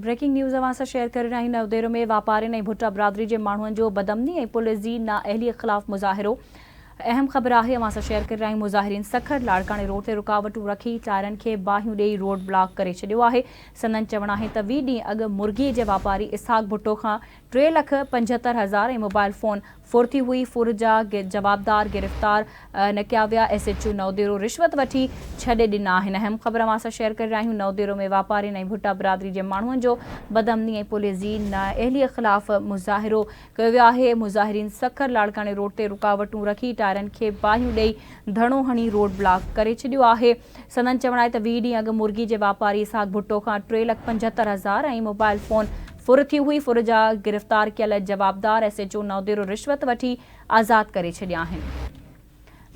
Breaking news اوهان سان share ڪري رهيا آهيون نئوديرو ۾ واپارين ۽ ڀٽا برادري جي ماڻهن جو بدامني ۽ پوليس جي نااهلي خلاف مظاهرو اهم خبر آهي اوهان سان شيئر ڪري رهيا آهيون مظاهرين سکر لاڙڪاڻي روڊ تي رڪاوٽون رکي ٽائرن کي باهيون ڏئي روڊ بلاڪ ڪري ڇڏيو آهي سندن چوڻ آهي ته 20 ڏينهن اڳ مرغي جي واپاري اسحاق ڀٽو کان ٽي لک 75 هزار ۽ موبائل فون ڦر ٿي هئي، ڦر جا جوابدار گرفتار نه ڪيا ويا، ايس ايڇ او نئوديرو رشوت وٺي ڇڏي ڏنا آهن، اهم خبر اوهان سان شيئر ڪري رهيا آهيون، نئوديرو ۾ واپارين ۽ ڀٽا برادري جي ماڻهن جو بدامني ۽ پوليس جي نااهلي خلاف مظاهرو ڪيو ويو آهي، مظاهرين سکر لاڙڪاڻي روڊ تي رڪاوٽون رکي ٽائرن کي باهيون ڏئي ڌرڻو هڻي روڊ بلاڪ ڪري ڇڏيو آهي، سندن چوڻ آهي ته 20 ڏينهن اڳ مرغي جي واپاري اسحاق ڀٽو کان ٽي لک 75 هزار ۽ موبائل فون ڦر ٿي هئي، ڦر جا گرفتار ڪيل جوابدار ايس ايڇ او نئوديرو رشوت وٺي آزاد ڪري ڇڏيا آهن.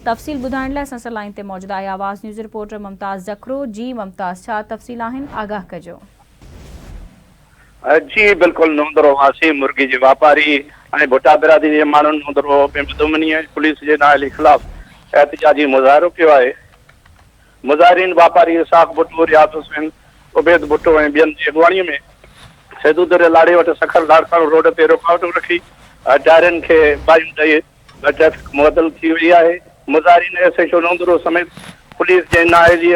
تفصيل ٻڌائڻ لاء اسان سان لائين تي موجود آهي آواز نيوز رپورٽر ممتاز جکرو جي ممتاز ڇا تفصيل آهن آگاهه ڪجو. جي بلڪل نوندرو واسي مرغي جي واپاري ۽ ڀٽا برادري جي ماڻهن نوندرو ۾ بدامني ۽ پوليس جي نااهلي خلاف احتجاجي مظاهرو ڪيو آهي. مظاهرين واپاري اسحاق ڀٽو، رياض حسين، عبيد ڀٽو ۽ ٻين جي اڳواڻي ۾ سيدو دريا لاڙي وٽ سکر لاڙڪاڻو روڊ تي رڪاوٽون رکي ٽائرن کي باهيون ڏئي ٽريفڪ معطل ٿي وئي آهي. مظاهرين ايس ايڇ او نوندرو سميت پوليس جي نااهلي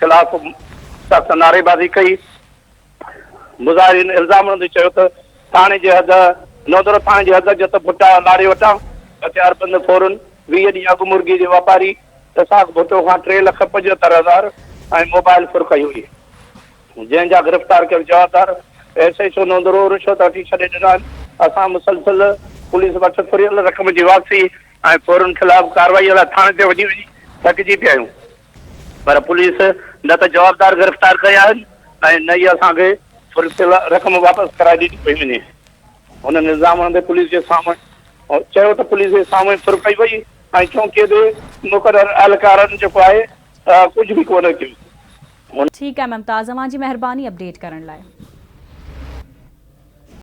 خلاف سخت نعريبازي ڪئي. مظاهرين الزام هڻندي چيو ته ٿاڻي جي حد نوندرو ٿاڻي جي حد جت ڀٽا لاڙي وٽان هٿياربند ڦورن 20 ڏينهن اڳ مرغي جي واپاري اسحاق ڀٽو کان ٽي لک 75 هزار ۽ موبائل ڦر ڪئي هئي، جنهن جا گرفتار ڪيل جوابدار ايس ايڇ او نوندرو رشوت وٺي ڇڏي ڏنا آهن، اسان مسلسل پوليس وٽ ڦريل رقم جي واپسي ۽ ڦورن خلاف ڪارروائي لاء ٿاڻي تي وڃي وڃي ٿڪجي پيا آهيون پر پوليس نه ته جوابدار گرفتار ڪيا آهن ۽ نه ئي اسان کي ڦر ٿيل رقم واپس ڪرائي ڏني پئي وڃي. هن الزام هڻندي پوليس جي سامهون چيو ته پوليس جي سامهون ڦر ڪئي وئي ۽ چونڪيء تي مقرر اهلڪارن جيڪو آهي ڪجهه به ڪونه ڪيو. ٺيڪ آهي ممتاز اوهان جي مهرباني اپڊيٽ ڪرڻ لاء.